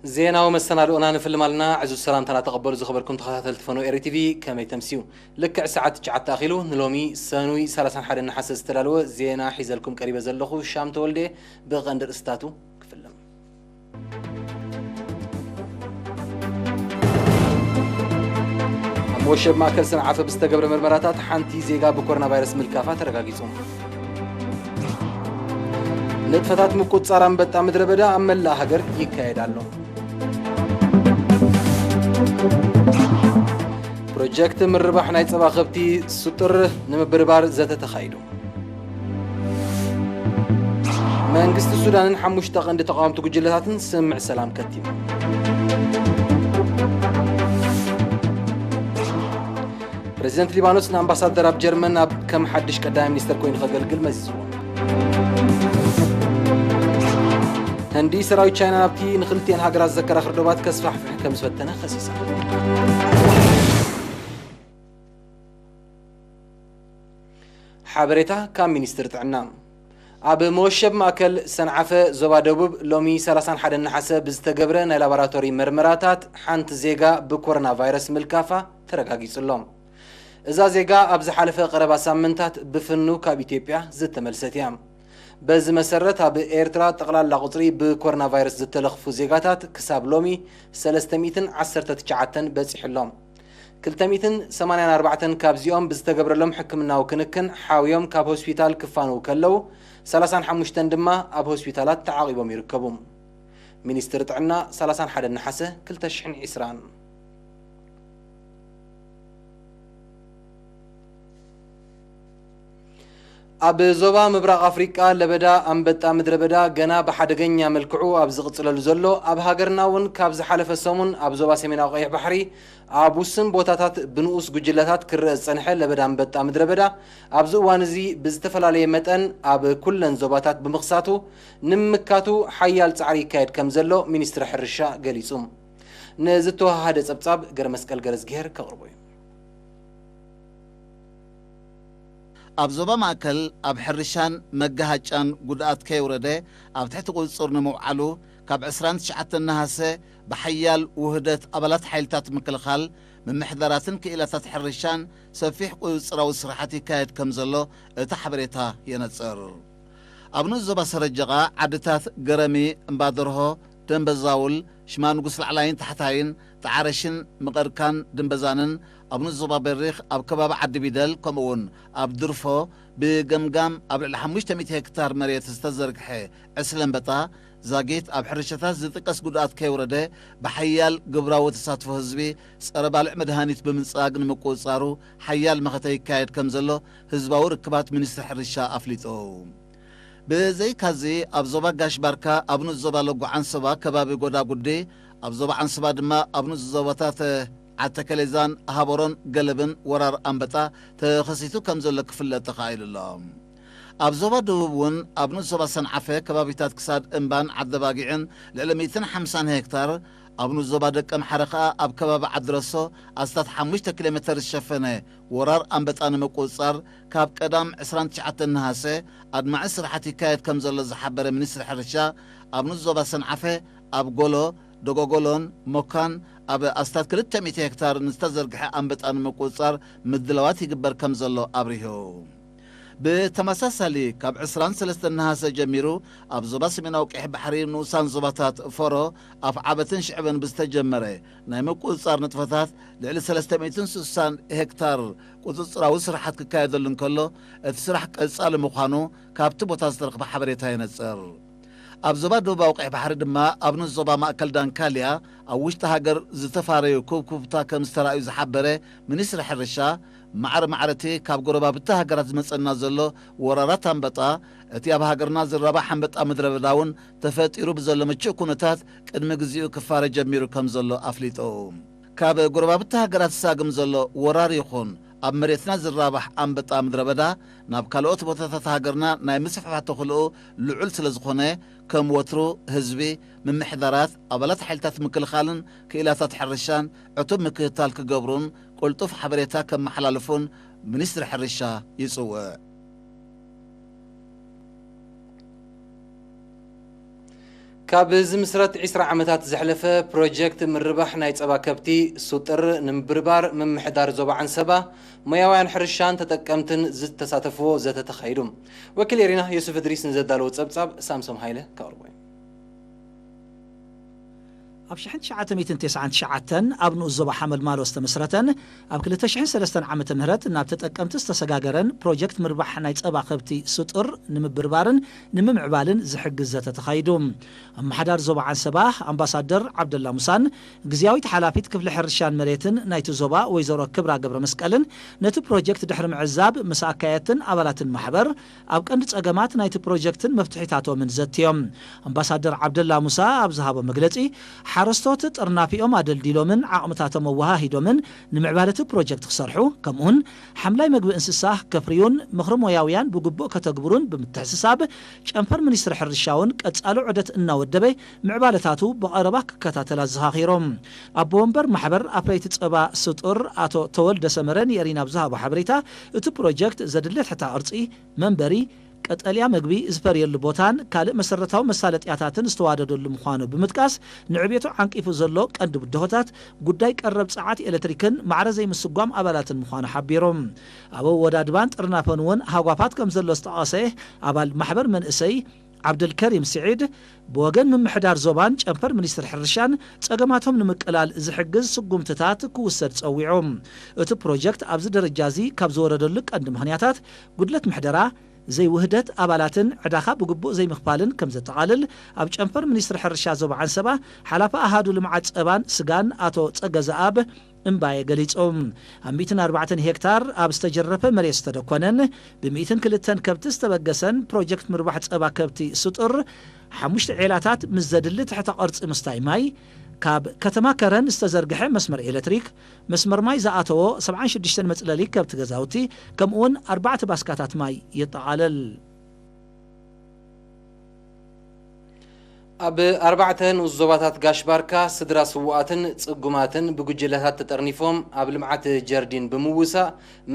ዜናዊ መሰናድኦና ንፍልም ኣለና። ዕዙዝ ሰላምታና ተቐበሉ ዝኸበርኩም ተኸታተልቲ ፈኖ ኤሪ ቲቪ፣ ከመይ ተምስዩ? ልክዕ ሰዓት ትሽዓተ ኣኺሉ ንሎሚ ሰኑይ ሰላሳን ሓደን ነሓሰ ዝተዳለወ ዜና ሒዘልኩም ቀሪበ ዘለኹ ሻም ተወልደ። ብቐንዲ ርእስታቱ ክፍልም። ኣብ መወሸብ ማእከል ሰንዓፈ ብዝተገብረ ምርመራታት ሓንቲ ዜጋ ብኮሮና ቫይረስ ምልካፋ ተረጋጊጹ። ንጥፈታት ምቁጽጻር ኣንበጣ ምድረ በዳ ኣብ መላእ ሃገር ይካየድ ኣሎ። ፕሮጀክት ምርባሕ ናይ ጸባ ከብቲ ስጡር ንምብርባር ዘተ ተኻይዱ። መንግስቲ ሱዳንን ሓሙሽተ ቀንዲ ተቓወምቲ ጉጅለታትን ስምምዕ ሰላም ከቲሙ። ፕሬዚደንት ሊባኖስ ንኣምባሳደር ኣብ ጀርመን ኣብ ከም ሓድሽ ቀዳማይ ሚኒስተር ኮይኑ ከገልግል መዚዝዎ። ህንዲ ሰራዊት ቻይና ናብቲ ንክልቲኤን ሃገራት ዘከራኽር ዶባት ከስፋሕፍሕ ከም ዝፈተነ ከሲሳ። ሓበሬታ ካብ ሚኒስትሪ ጥዕና። ኣብ መወሸብ ማእከል ሰንዓፈ ዞባ ደቡብ ሎሚ ሰላሳን ሓደን ነሓሰ ብዝተገብረ ናይ ላቦራቶሪ መርመራታት ሓንቲ ዜጋ ብኮሮና ቫይረስ ምልካፋ ተረጋጊጹ ኣሎ። እዛ ዜጋ ኣብ ዝሓለፈ ቀረባ ሳምንታት ብፍኑ ካብ ኢትዮጵያ ዝተመልሰት እያ። በዚ መሰረት ኣብ ኤርትራ ጠቕላላ ቁጽሪ ብኮሮና ቫይረስ ዝተለኽፉ ዜጋታት ክሳብ ሎሚ ሰለስተ ሚእትን ዓሰርተ ትሽዓተን በጺሑ ኣሎ። ክልተ ሚእትን ሰማንያን ኣርባዕተን ካብዚኦም ብዝተገብረሎም ሕክምናዊ ክንክን ሓውዮም ካብ ሆስፒታል ክፋነዉ ከለዉ፣ ሰላሳን ሓሙሽተን ድማ ኣብ ሆስፒታላት ተዓቒቦም ይርከቡ። ሚኒስትሪ ጥዕና፣ ሰላሳን ሓደን ነሓሰ ክልተ ሽሕን ዕስራን። ኣብ ዞባ ምብራቕ ኣፍሪቃ ለበዳ ኣንበጣ ምድረ በዳ ገና ብሓደገኛ መልክዑ ኣብ ዝቕጽለሉ ዘሎ፣ ኣብ ሃገርና እውን ካብ ዝሓለፈ ሰሙን ኣብ ዞባ ሰሜናዊ ቀይሕ ባሕሪ ኣብ ውስን ቦታታት ብንኡስ ጉጅለታት ክረአ ዝጸንሐ ለበዳ ኣንበጣ ምድረ በዳ ኣብዚ እዋን እዚ ብዝተፈላለየ መጠን ኣብ ኩለን ዞባታት ብምኽሳቱ ንምምካቱ ሓያል ጻዕሪ ይካየድ ከም ዘሎ ሚኒስትሪ ሕርሻ ገሊጹ። ንዝተወሃሃደ ጸብጻብ ገረመስቀል ገረዝግሄር ከቕርቦ እዩ። ኣብ ዞባ ማእከል ኣብ ሕርሻን መጋሃጫን ጉድኣት ከየውረደ ኣብ ትሕቲ ቁጽጽር ንምውዓሉ ካብ ዕስራን ትሽዓተን ነሃሰ ብሓያል ውህደት ኣባላት ሓይልታት ምክልኻል፣ ምምሕዳራትን ክኢላታት ሕርሻን ሰፊሕ ቁጽጽራዊ ስራሓት ይካየድ ከም ዘሎ እቲ ሓበሬታ የነጽር። ኣብ ንኡስ ዞባ ሰረጀቓ ዓድታት ገረሚ፣ እምባደርሆ፣ ደንበዛውል፣ ሽማ ንጉስ ላዕላይን ታሕታይን፣ ጣዕረሽን ምቐርካን ድንበዛንን፣ ኣብ ንኡስ ዞባ በሪኽ ኣብ ከባቢ ዓዲ ቢደል፣ ከምኡውን ኣብ ድርፎ ብገምጋም ኣብ ልዕሊ ሓሙሽተ ሚእቲ ሄክታር መሬት ዝተዘርግሐ ዕስለ ኣንበጣ ዛጊት ኣብ ሕርሻታት ዝጥቀስ ጉድኣት ከይወረደ ብሓያል ግብራዊ ተሳትፎ ህዝቢ ጸረ ባልዕ መድሃኒት ብምንጻግ ንምቁጽጻሩ ሓያል መኸተ ይካየድ ከም ዘሎ ህዝባዊ ርክባት ሚኒስትሪ ሕርሻ ኣፍሊጡ። ብዘይካዚ ኣብ ዞባ ጋሽ ባርካ፣ ኣብ ንኡስ ዞባ ለጎ ዓንሰባ ከባቢ ጎዳጉዲ፣ ኣብ ዞባ ዓንሰባ ድማ ኣብ ንኡስ ዞባታት ዓተከሌዛን ሃበሮን ገለብን ወራር ኣንበጣ ተኸሲቱ ከም ዘሎ ክፍለጥ ተኻኢሉ ኣሎ። ኣብ ዞባ ደቡብ እውን ኣብ ንኡስ ዞባ ሰንዓፈ ከባቢታት ክሳድ እምባን ዓደባጊዕን ልዕሊ ሚእትን ሓምሳን ሄክታር፣ ኣብ ንኡስ ዞባ ደቀምሓረ ከኣ ኣብ ከባቢ ዓድረሶ ኣስታት ሓሙሽተ ኪሎ ሜተር ዝሸፈነ ወራር ኣንበጣ ንምቁጽጻር ካብ ቀዳም ዕስራን ትሽዓተን ነሃሰ ኣድማዒ ስራሓት ይካየድ ከም ዘሎ ዝሓበረ ሚኒስትሪ ሕርሻ፣ ኣብ ንኡስ ዞባ ሰንዓፈ ኣብ ጎሎ፣ ደጎጎሎን ሞካን ኣብ ኣስታት ክልተ ሚእቲ ሄክታር ንዝተዘርግሐ ኣንበጣ ንምቁጽጻር ምድላዋት ይግበር ከም ዘሎ ኣብሪሁ። ብተመሳሳሊ ካብ ዕስራን ሰለስተን ነሃሰ ጀሚሩ ኣብ ዞባ ሰሜናዊ ቀይሕ ባሕሪ ንኡሳን ዞባታት ፎሮ፣ ኣፍዓበትን ሽዕብን ብዝተጀመረ ናይ ምቁጽጻር ንጥፈታት ልዕሊ ሰለስተ ሚእትን ስሳን ሄክታር ቁጽጽራዊ ስራሓት ክካየደሉ እንከሎ፣ እቲ ስራሕ ቀጻሊ ምዃኑ ካብቲ ቦታ ዝተረኽበ ሓበሬታ የነጽር። ኣብ ዞባ ደቡባዊ ቀይሕ ባሕሪ ድማ ኣብ ንኡስ ዞባ ማእከል ዳንካልያ ኣብ ውሽጢ ሃገር ዝተፋረዩ ኩብኩብታ ከም ዝተራእዩ ዝሓበረ ሚኒስትሪ ሕርሻ፣ ማዕረ ማዕረ እቲ ካብ ጎረባብቲ ሃገራት ዝመጸና ዘሎ ወራራት ኣንበጣ፣ እቲ ኣብ ሃገርና ዝራባሕ ኣንበጣ ምድረ በዳ እውን ተፈጢሩ ብዘሎ ምቹእ ኩነታት ቅድሚ ግዜኡ ክፋረ ጀሚሩ ከም ዘሎ ኣፍሊጡ። ካብ ጎረባብቲ ሃገራት ዝሳግም ዘሎ ወራር ይኹን ኣብ መሬትና ዝራባሕ ኣንበጣ ምድረ በዳ ናብ ካልኦት ቦታታት ሃገርና ናይ ምስፍሕፋሕ ተኽእልኡ ልዑል ስለ ዝኾነ፣ ከም ወትሩ ህዝቢ፣ ምምሕዳራት፣ ኣባላት ሓይልታት ምክልኻልን ክኢላታት ሕርሻን ዕቱብ ምክትታል ክገብሩን ቅልጡፍ ሓበሬታ ከመሓላልፉን ሚኒስትሪ ሕርሻ ይጽውዕ። ካብ ዝምስረት ዕስራ ዓመታት ዘሕለፈ ፕሮጀክት ምርባሕ ናይ ጸባ ከብቲ ሱጥር ንምብርባር ምምሕዳር ዞባ ዓንሰባ፣ ሞያውያን ሕርሻን ተጠቀምትን ዝተሳተፍዎ ዘተ ተኻይዱ። ወኪል ኤሪና ዮሱፍ እድሪስ ንዘዳለዎ ጸብጻብ ሳምሶም ሃይለ ከቕርቦ እዩ። ኣብ ሽሕን ትሽዓተ ሚእትን ተስዓን ትሽዓተን ኣብ ንኡስ ዞባ ሓመልማሎ ዝተመስረተን ኣብ ክልተ ሽሕን ሰለስተን ዓመተ ምህረት ናብ ተጠቀምቲ ዝተሰጋገረን ፕሮጀክት ምርባሕ ናይ ጸባ ከብቲ ሱጥር ንምብርባርን ንምምዕባልን ዝሕግዝ ዘተ ተኻይዱ። ኣመሓዳሪ ዞባ ዓንሰባ ኣምባሳደር ዓብደላ ሙሳን ግዝያዊት ሓላፊት ክፍሊ ሕርሻን መሬትን ናይቲ ዞባ ወይዘሮ ክብራ ገብረ መስቀልን ነቲ ፕሮጀክት ድሕሪ ምዕዛብ ምስ ኣካየድትን ኣባላትን ማሕበር ኣብ ቀንዲ ጸገማት ናይቲ ፕሮጀክትን መፍትሒታቶምን ዘትዮም። ኣምባሳደር ዓብደላ ሙሳ ኣብ ዝሃቦ መግለጺ፣ ሓረስቶት ጥርናፊኦም ኣደልዲሎምን ዓቕምታቶም ኣወሃሂዶምን ንምዕባለ እቲ ፕሮጀክት ክሰርሑ፣ ከምኡውን ሓምላይ መግቢ እንስሳ ከፍርዩን ምኽሪ ሞያውያን ብግቡእ ከተግብሩን ብምትሕስሳብ፣ ጨንፈር ሚኒስትሪ ሕርሻ እውን ቀጻሊ ዑደት እናወደበ ምዕባለታቱ ብቐረባ ክከታተል ኣዘኻኺሮም። ኣቦ ወንበር ማሕበር ኣፍረይቲ ጸባ ስጡር ኣቶ ተወልደ ሰመረ ንኤሪና ኣብ ዝሃቦ ሓበሬታ፣ እቲ ፕሮጀክት ዘድሊ ትሕተ ቅርጺ፣ መንበሪ፣ ቀጠልያ መግቢ ዝፈርየሉ ቦታን ካልእ መሰረታዊ መሳለጥያታትን ዝተዋደደሉ ምዃኑ ብምጥቃስ፣ ንዕቤቱ ዓንቂፉ ዘሎ ቀንዲ ብድሆታት ጉዳይ ቀረብ ጸዓት ኤሌክትሪክን ማዕረ ዘይምስጓም ኣባላትን ምዃኑ ሓቢሮም። ኣብ ኣወዳድባን ጥርናፈን እውን ሃጓፋት ከም ዘሎ ዝጠቐሰ ኣባል ማሕበር መንእሰይ ዓብደልከሪም ስዒድ፣ ብወገን ምምሕዳር ዞባን ጨንፈር ሚኒስትሪ ሕርሻን ጸገማቶም ንምቅላል ዝሕግዝ ስጉምትታት ክውሰድ ጸዊዑ። እቲ ፕሮጀክት ኣብዚ ደረጃ እዚ ካብ ዝወረደሉ ቀንዲ ምኽንያታት ጉድለት ምሕደራ፣ ዘይውህደት ኣባላትን ዕዳኻ ብግቡእ ዘይምኽፋልን ከም ዘጠቓልል ኣብ ጨንፈር ሚኒስትሪ ሕርሻ ዞባ ዓንሰባ ሓላፊ ኣሃዱ ልምዓት ጸባን ስጋን ኣቶ ጸገ ዘኣብ እምባየ ገሊጹ። ኣብ ሚእትን ኣርባዕተን ሄክታር ኣብ ዝተጀረፈ መሬት ዝተደኮነን ብሚእትን ክልተን ከብቲ ዝተበገሰን ፕሮጀክት ምርባሕ ጸባ ከብቲ ስጡር ሓሙሽተ ዔላታት ምስ ዘድሊ ትሕተ ቅርጺ ምስታይ ማይ፣ ካብ ከተማ ከረን ዝተዘርግሐ መስመር ኤሌክትሪክ፣ መስመር ማይ ዝኣተዎ ሰብዓን ሽዱሽተን መጽለሊ ከብቲ ገዛውቲ፣ ከምኡውን ኣርባዕተ ባስካታት ማይ የጠቓልል። ኣብ ኣርባዕተ ንኡስ ዞባታት ጋሽ ባርካ ስድራ ስዉኣትን ጽጉማትን ብጉጅለታት ተጠርኒፎም ኣብ ልምዓት ጀርዲን ብምውሳእ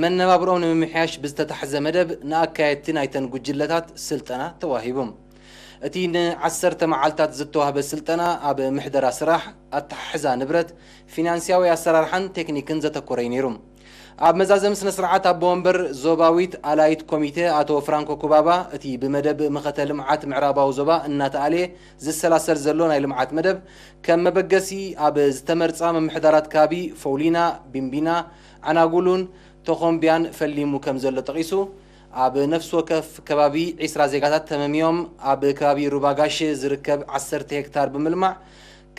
መነባብሮኦም ንምምሕያሽ ብዝተታሕዘ መደብ ንኣካየድቲ ናይተን ጉጅለታት ስልጠና ተዋሂቡ። እቲ ንዓሰርተ መዓልታት ዝተዋህበ ስልጠና ኣብ ምሕደራ ስራሕ፣ ኣተሓሕዛ ንብረት፣ ፊናንስያዊ ኣሰራርሓን ቴክኒክን ዘተኮረ እዩ ነይሩ። ኣብ መዛዘሚ ስነ ስርዓት ኣቦ ወንበር ዞባዊት ኣላይት ኮሚቴ ኣቶ ፍራንኮ ኩባባ፣ እቲ ብመደብ መኸተ ልምዓት ምዕራባዊ ዞባ እናተኣልየ ዝሰላሰል ዘሎ ናይ ልምዓት መደብ ከም መበገሲ ኣብ ዝተመርጻ ምምሕዳራት ካቢ ፈውሊና፣ ቢምቢና፣ ዓናጉሉን ተኾምቢያን ፈሊሙ ከም ዘሎ ጠቒሱ፣ ኣብ ነፍሲ ወከፍ ከባቢ ዒስራ ዜጋታት ተመምዮም ኣብ ከባቢ ሩባ ጋሽ ዝርከብ ዓሰርተ ሄክታር ብምልማዕ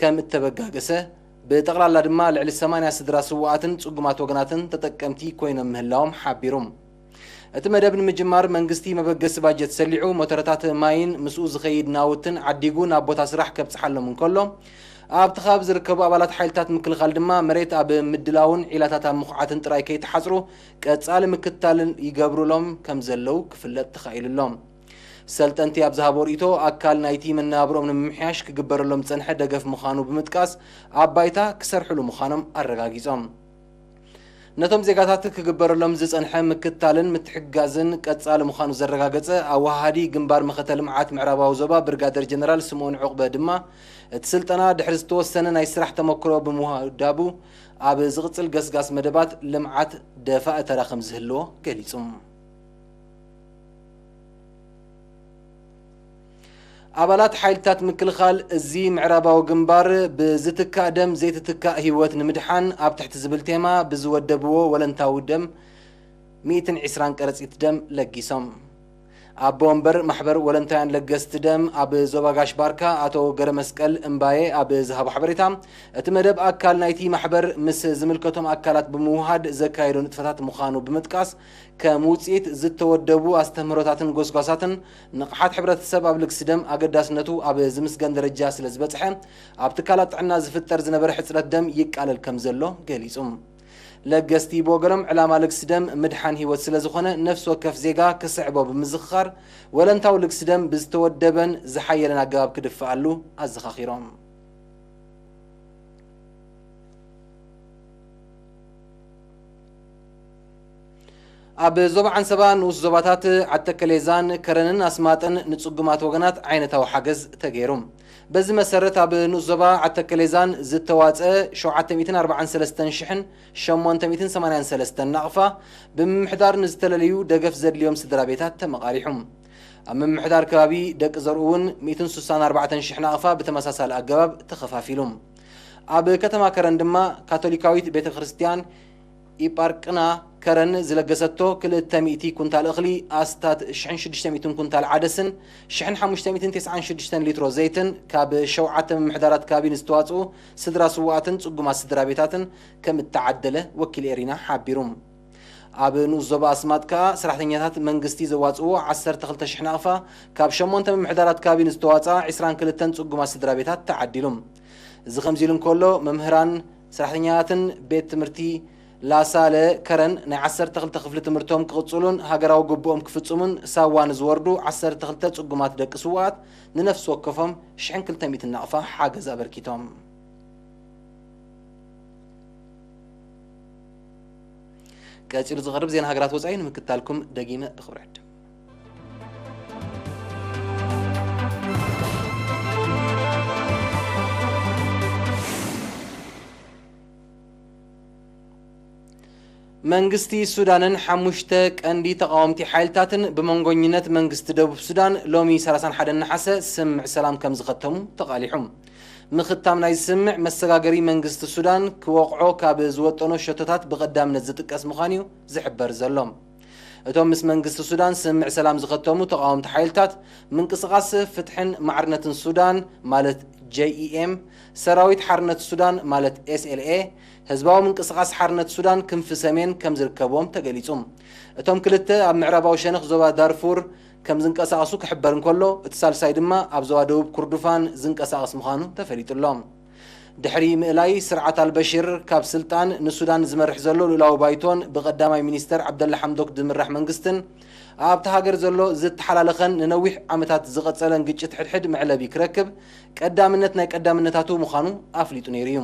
ከም እተበጋገሰ፣ ብጠቕላላ ድማ ልዕሊ ሰማንያ ስድራ ስዉኣትን ጽጉማት ወገናትን ተጠቀምቲ ኮይኖም ምህላዎም ሓቢሩ። እቲ መደብ ንምጅማር መንግስቲ መበገሲ ባጀት ሰሊዑ ሞተረታት ማይን ምስኡ ዝኸይድ ናውትን ዓዲጉ ናብ ቦታ ስራሕ ከብጽሓሎም እንከሎ፣ ኣብቲ ከባቢ ዝርከቡ ኣባላት ሓይልታት ምክልኻል ድማ መሬት ኣብ ምድላውን ዒላታት ኣብ ምኹዓትን ጥራይ ከይተሓጽሩ ቀጻሊ ምክትታልን ይገብሩሎም ከም ዘለዉ ክፍለጥ ተኻኢሉ ኣሎ። ሰልጠንቲ ኣብ ዝሃቦ ርእይቶ፣ ኣካል ናይቲ መነባብሮኦም ንምምሕያሽ ክግበረሎም ዝጸንሐ ደገፍ ምዃኑ ብምጥቃስ፣ ኣብ ባይታ ክሰርሕሉ ምዃኖም ኣረጋጊጾም። ነቶም ዜጋታት ክግበረሎም ዝጸንሐ ምክትታልን ምትሕግጋዝን ቀጻሊ ምዃኑ ዘረጋገጸ ኣወሃሃዲ ግንባር መኸተ ልምዓት ምዕራባዊ ዞባ ብርጋደር ጀነራል ስምኦን ዑቕበ ድማ፣ እቲ ስልጠና ድሕሪ ዝተወሰነ ናይ ስራሕ ተመክሮ ብምውዳቡ፣ ኣብ ዝቕጽል ገስጋስ መደባት ልምዓት ደፋእ ተራ ከም ዝህልዎ ገሊጹ። ኣባላት ሓይልታት ምክልኻል እዚ ምዕራባዊ ግንባር፣ ብዝትካእ ደም ዘይትትካእ ህይወት ንምድሓን ኣብ ትሕቲ ዝብል ቴማ ብዝወደብዎ ወለንታዊ ደም ሚእትን ዕስራን ከረጺት ደም ለጊሶም። ኣቦ ወንበር ማሕበር ወለንታውያን ለገስቲ ደም ኣብ ዞባ ጋሽ ባርካ ኣቶ ገረመስቀል እምባየ ኣብ ዝሃቦ ሓበሬታ፣ እቲ መደብ ኣካል ናይቲ ማሕበር ምስ ዝምልከቶም ኣካላት ብምውሃድ ዘካየዶ ንጥፈታት ምዃኑ ብምጥቃስ፣ ከም ውጽኢት ዝተወደቡ ኣስተምህሮታትን ጎስጓሳትን ንቕሓት ሕብረተሰብ ኣብ ልግሲ ደም ኣገዳስነቱ ኣብ ዝምስገን ደረጃ ስለ ዝበጽሐ፣ ኣብ ትካላት ጥዕና ዝፍጠር ዝነበረ ሕጽረት ደም ይቃለል ከም ዘሎ ገሊጹ። ለገስቲ ብወገኖም፣ ዕላማ ልግሲ ደም ምድሓን ህይወት ስለ ዝኾነ፣ ነፍሲ ወከፍ ዜጋ ክስዕቦ ብምዝኽኻር፣ ወለንታዊ ልግሲ ደም ብዝተወደበን ዝሓየለን ኣገባብ ክድፍኣሉ ኣዘኻኺሮም። ኣብ ዞባ ዓንሰባ ንኡስ ዞባታት ዓተከሌዛን ከረንን ኣስማጥን ንጽጉማት ወገናት ዓይነታዊ ሓገዝ ተገይሩ። በዚ መሰረት ኣብ ንኡስ ዞባ ዓተከሌዛን ዝተዋጸ ሸውዓተ ሚእትን ኣርባዓን ሰለስተን ሽሕን ሸሞንተ ሚእትን ሰማንያን ሰለስተን ናቕፋ ብምምሕዳር ንዝተለለዩ ደገፍ ዘድልዮም ስድራ ቤታት ተመቓሪሑ። ኣብ ምምሕዳር ከባቢ ደቂ ዘርኡ እውን ሚእትን ስሳን ኣርባዕተን ሽሕ ናቕፋ ብተመሳሳሊ ኣገባብ ተኸፋፊሉ። ኣብ ከተማ ከረን ድማ ካቶሊካዊት ቤተ ክርስቲያን ኢጳርቅና ከረን ዝለገሰቶ ክልተ ሚእቲ ኩንታል እኽሊ፣ ኣስታት ሽሕን ሽዱሽተ ሚእትን ኩንታል ዓደስን ሽሕን ሓሙሽተ ሚእትን ተስዓን ሽዱሽተን ሊትሮ ዘይትን ካብ ሸውዓተ ምምሕዳራት ከባቢ ንዝተዋጽኡ ስድራ ስውኣትን ጽጉማት ስድራ ቤታትን ከም እተዓደለ ወኪል ኤሪና ሓቢሩ። ኣብ ንኡስ ዞባ ኣስማጥ ከኣ ሰራሕተኛታት መንግስቲ ዘዋጽእዎ ዓሰርተ ክልተ ሽሕ ናቕፋ ካብ ሸሞንተ ምምሕዳራት ከባቢ ንዝተዋጽኣ ዕስራን ክልተን ጽጉማት ስድራ ቤታት ተዓዲሉ። እዚ ከምዚ ኢሉ እንከሎ፣ መምህራን፣ ሰራሕተኛታትን ቤት ትምህርቲ ላሳለ ከረን ናይ ዓሰርተ ክልተ ክፍሊ ትምህርቶም ክቕጽሉን ሃገራዊ ግቡኦም ክፍጽሙን ሳዋ ንዝወርዱ ዓሰርተ ክልተ ጽጉማት ደቂ ስውኣት ንነፍሲ ወከፎም ሽሕን ክልተ ሚእትን ናቕፋ ሓገዝ ኣበርኪቶም። ቀጺሉ ዝቐርብ ዜና ሃገራት ወጻኢ ንምክታልኩም ደጊመ ብኽብሪ ዕድም። መንግስቲ ሱዳንን ሓሙሽተ ቀንዲ ተቓወምቲ ሓይልታትን ብመንጎኝነት መንግስቲ ደቡብ ሱዳን ሎሚ ሰላሳን ሓደን ነሓሰ ስምምዕ ሰላም ከም ዝኸተሙ ተቓሊሑ። ምኽታም ናይዚ ስምምዕ መሰጋገሪ መንግስቲ ሱዳን ክወቕዖ ካብ ዝወጠኖ ሸቶታት ብቐዳምነት ዝጥቀስ ምዃኑ እዩ ዝሕበር ዘሎ። እቶም ምስ መንግስቲ ሱዳን ስምምዕ ሰላም ዝኸተሙ ተቓወምቲ ሓይልታት ምንቅስቓስ ፍትሕን ማዕርነትን ሱዳን ማለት ጀይ ኢ ኤም፣ ሰራዊት ሓርነት ሱዳን ማለት ኤስ ኤል ኤ፣ ህዝባዊ ምንቅስቓስ ሓርነት ሱዳን ክንፊ ሰሜን ከም ዝርከብዎም ተገሊጹ። እቶም ክልተ ኣብ ምዕራባዊ ሸነኽ ዞባ ዳርፉር ከም ዝንቀሳቐሱ ክሕበር እንከሎ፣ እቲ ሳልሳይ ድማ ኣብ ዞባ ደቡብ ኩርዱፋን ዝንቀሳቐስ ምዃኑ ተፈሊጡ ኣሎ። ድሕሪ ምእላይ ስርዓት ኣልበሽር ካብ ስልጣን፣ ንሱዳን ዝመርሕ ዘሎ ልኡላዊ ባይቶን ብቐዳማይ ሚኒስተር ዓብደላ ሓምዶክ ዝምራሕ መንግስትን ኣብታ ሃገር ዘሎ ዝተሓላለኸን ንነዊሕ ዓመታት ዝቐጸለን ግጭት ሕድሕድ መዕለቢ ክረክብ ቀዳምነት ናይ ቀዳምነታቱ ምዃኑ ኣፍሊጡ ነይሩ እዩ።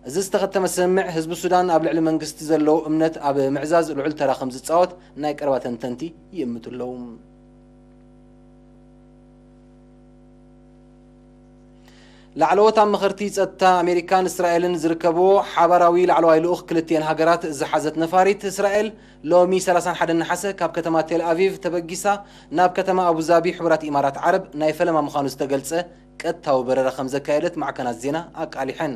እዚ ዝተኸተመ ስምምዕ ህዝቢ ሱዳን ኣብ ልዕሊ መንግስቲ ዘለዎ እምነት ኣብ ምዕዛዝ ልዑል ተራ ከም ዝጻወት ናይ ቀረባ ተንተንቲ ይእምቱ ኣለዉ። ላዕለዎት ኣመኸርቲ ጸጥታ ኣሜሪካን እስራኤልን ዝርከብዎ ሓባራዊ ላዕለዋይ ልኡኽ ክልቲኤን ሃገራት ዝሓዘት ነፋሪት እስራኤል ሎሚ ሰላሳን ሓደን ነሓሰ ካብ ከተማ ቴል ኣቪቭ ተበጊሳ ናብ ከተማ ኣቡዛቢ ሕቡራት ኢማራት ዓረብ ናይ ፈለማ ምዃኑ ዝተገልጸ ቀጥታዊ በረራ ከም ዘካየደት ማዕከናት ዜና ኣቃሊሐን።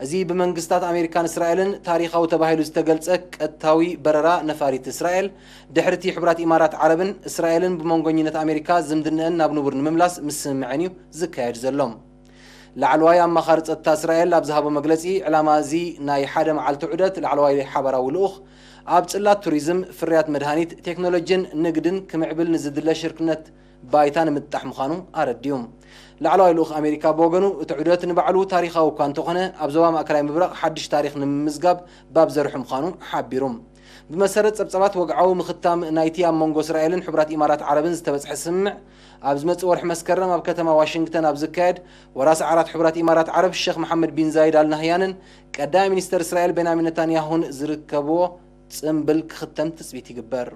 እዚ ብመንግስታት ኣሜሪካን እስራኤልን ታሪኻዊ ተባሂሉ ዝተገልጸ ቀጥታዊ በረራ ነፋሪት እስራኤል፣ ድሕሪቲ ሕቡራት ኢማራት ዓረብን እስራኤልን ብመንጎኝነት ኣሜሪካ ዝምድነአን ናብ ንቡር ንምምላስ ምስምዕን እዩ ዝካየድ ዘሎ። ላዕለዋይ ኣማኻሪ ጸጥታ እስራኤል ኣብ ዝሃቦ መግለጺ፣ ዕላማ እዚ ናይ ሓደ መዓልቲ ዑደት ላዕለዋይ ሓባራዊ ልኡኽ ኣብ ጽላት ቱሪዝም፣ ፍርያት መድሃኒት፣ ቴክኖሎጂን ንግድን ክምዕብል ንዝድለ ሽርክነት ባይታ ንምጥጣሕ ምዃኑ ኣረዲኡ። ላዕለዋይ ልኡኽ ኣሜሪካ ብወገኑ፣ እቲ ዑደት ንባዕሉ ታሪኻዊ እኳ እንተኾነ፣ ኣብ ዞባ ማእከላይ ምብራቕ ሓድሽ ታሪኽ ንምምዝጋብ ባብ ዘርሑ ምዃኑ ሓቢሩ። ብመሰረት ጸብጻባት፣ ወግዓዊ ምኽታም ናይቲ ኣብ መንጎ እስራኤልን ሕቡራት ኢማራት ዓረብን ዝተበጽሐ ስምምዕ፣ ኣብ ዝመጽእ ወርሒ መስከረም ኣብ ከተማ ዋሽንግተን ኣብ ዝካየድ ወራሲ ዓራት ሕቡራት ኢማራት ዓረብ ሸኽ መሓመድ ቢን ዛይድ ኣል ናህያንን ቀዳማይ ሚኒስተር እስራኤል ቤንያሚን ነታንያሁን ዝርከብዎ ጽምብል ክኽተም ትጽቢት ይግበር።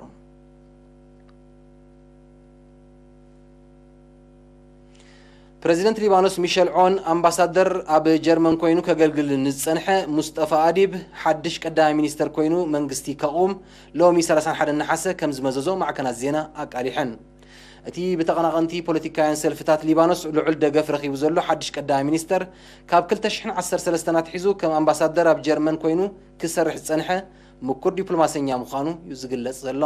ፕረዚደንት ሊባኖስ ሚሸል ዖን፣ ኣምባሳደር ኣብ ጀርመን ኮይኑ ከገልግል ንዝጸንሐ ሙስጠፋ ኣዲብ ሓድሽ ቀዳማይ ሚኒስተር ኮይኑ መንግስቲ ከቑም ሎሚ ሰላሳን ሓደን ነሓሰ ከም ዝመዘዞ ማዕከናት ዜና ኣቃሊሐን። እቲ ብተቐናቐንቲ ፖለቲካውያን ሰልፍታት ሊባኖስ ልዑል ደገፍ ረኺቡ ዘሎ ሓድሽ ቀዳማይ ሚኒስተር፣ ካብ ክልተ ሽሕን ዓሰርተ ሰለስተን ኣትሒዙ ከም ኣምባሳደር ኣብ ጀርመን ኮይኑ ክሰርሕ ዝጸንሐ ምኩር ዲፕሎማሰኛ ምዃኑ እዩ ዝግለጽ ዘሎ።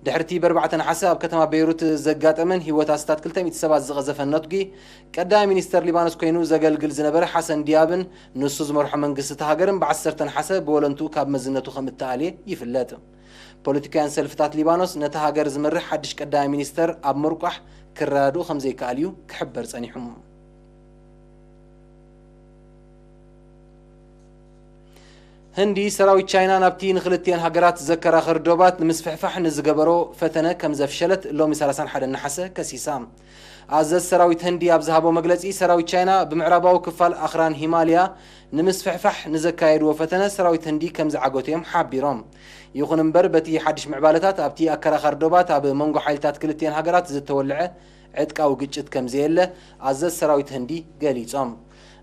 ድሕሪቲ ብኣርባዕተ ነሓሰ ኣብ ከተማ ቤይሩት ዘጋጠመን ህይወት ኣስታት ክልተ ሚእቲ ሰባት ዝቐዘፈን ነትጒ፣ ቀዳማይ ሚኒስተር ሊባኖስ ኮይኑ ዘገልግል ዝነበረ ሓሰን ዲያብን ንሱ ዝመርሖ መንግስቲ እታ ሃገርን ብዓሰርተ ነሓሰ ብወለንትኡ ካብ መዝነቱ ከም እተኣልየ ይፍለጥ። ፖለቲካውያን ሰልፍታት ሊባኖስ ነታ ሃገር ዝመርሕ ሓድሽ ቀዳማይ ሚኒስተር ኣብ ምርቋሕ ክረዳድኡ ከም ዘይከኣል እዩ ክሕበር ጸኒሑ። ህንዲ ሰራዊት ቻይና ናብቲ ንክልቲኤን ሃገራት ዘከራኽር ዶባት ንምስፍሕፋሕ ንዝገበሮ ፈተነ ከም ዘፍሸለት ሎሚ ሰላሳን ሓደን ነሓሰ ከሲሳ። ኣዘዝ ሰራዊት ህንዲ ኣብ ዝሃቦ መግለጺ፣ ሰራዊት ቻይና ብምዕራባዊ ክፋል ኣኽራን ሂማልያ ንምስፍሕፋሕ ንዘካየድዎ ፈተነ ሰራዊት ህንዲ ከም ዝዓገቱ እዮም ሓቢሮም። ይኹን እምበር፣ በቲ ሓድሽ ምዕባለታት ኣብቲ ኣከራኻሪ ዶባት ኣብ መንጎ ሓይልታት ክልቲኤን ሃገራት ዝተወልዐ ዕጥቃዊ ግጭት ከም ዘየለ ኣዘዝ ሰራዊት ህንዲ ገሊጾም።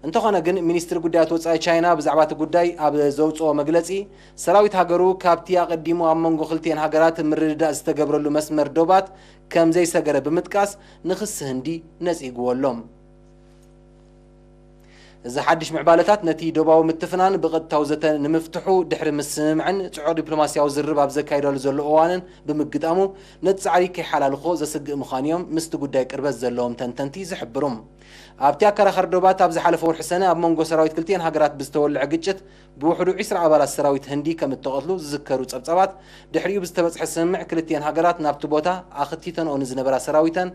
እንተኾነ ግን፣ ሚኒስትሪ ጉዳያት ወጻኢ ቻይና ብዛዕባ እቲ ጉዳይ ኣብ ዘውጽኦ መግለጺ፣ ሰራዊት ሃገሩ ካብቲ ኣቐዲሙ ኣብ መንጎ ክልቲኤን ሃገራት ምርድዳእ ዝተገብረሉ መስመር ዶባት ከም ዘይሰገረ ብምጥቃስ፣ ንኽሲ ህንዲ ነጺግዎ ኣሎ። እዚ ሓድሽ ምዕባለታት ነቲ ዶባዊ ምትፍናን ብቐጥታዊ ዘተ ንምፍትሑ ድሕሪ ምስምምዕን ጽዑቕ ዲፕሎማስያዊ ዝርርብ ኣብ ዘካይዳሉ ዘሎ እዋንን ብምግጣሙ፣ ነቲ ጻዕሪ ከይሓላልኾ ዘስግእ ምዃኑ እዮም ምስቲ ጉዳይ ቅርበት ዘለዎም ተንተንቲ ዝሕብሩ። ኣብቲ ኣከራኻሪ ዶባት ኣብ ዝሓለፈ ወርሒ ሰነ ኣብ መንጎ ሰራዊት ክልቲኤን ሃገራት ብዝተወልዐ ግጭት ብውሕዱ ዒስራ ኣባላት ሰራዊት ህንዲ ከም እተቐትሉ ዝዝከሩ ጸብጻባት፣ ድሕሪኡ ብዝተበጽሐ ስምምዕ ክልቲኤን ሃገራት ናብቲ ቦታ ኣኽቲተንኦ ንዝነበራ ሰራዊተን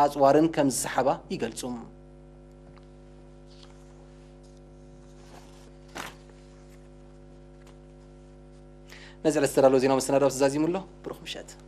ኣጽዋርን ከም ዝሰሓባ ይገልጹ። ነዚ ዕለት ዝተዳለወ ዜናዊ መሰናዶ ተዛዚሙ ኣሎ። ብሩኽ ምሸት።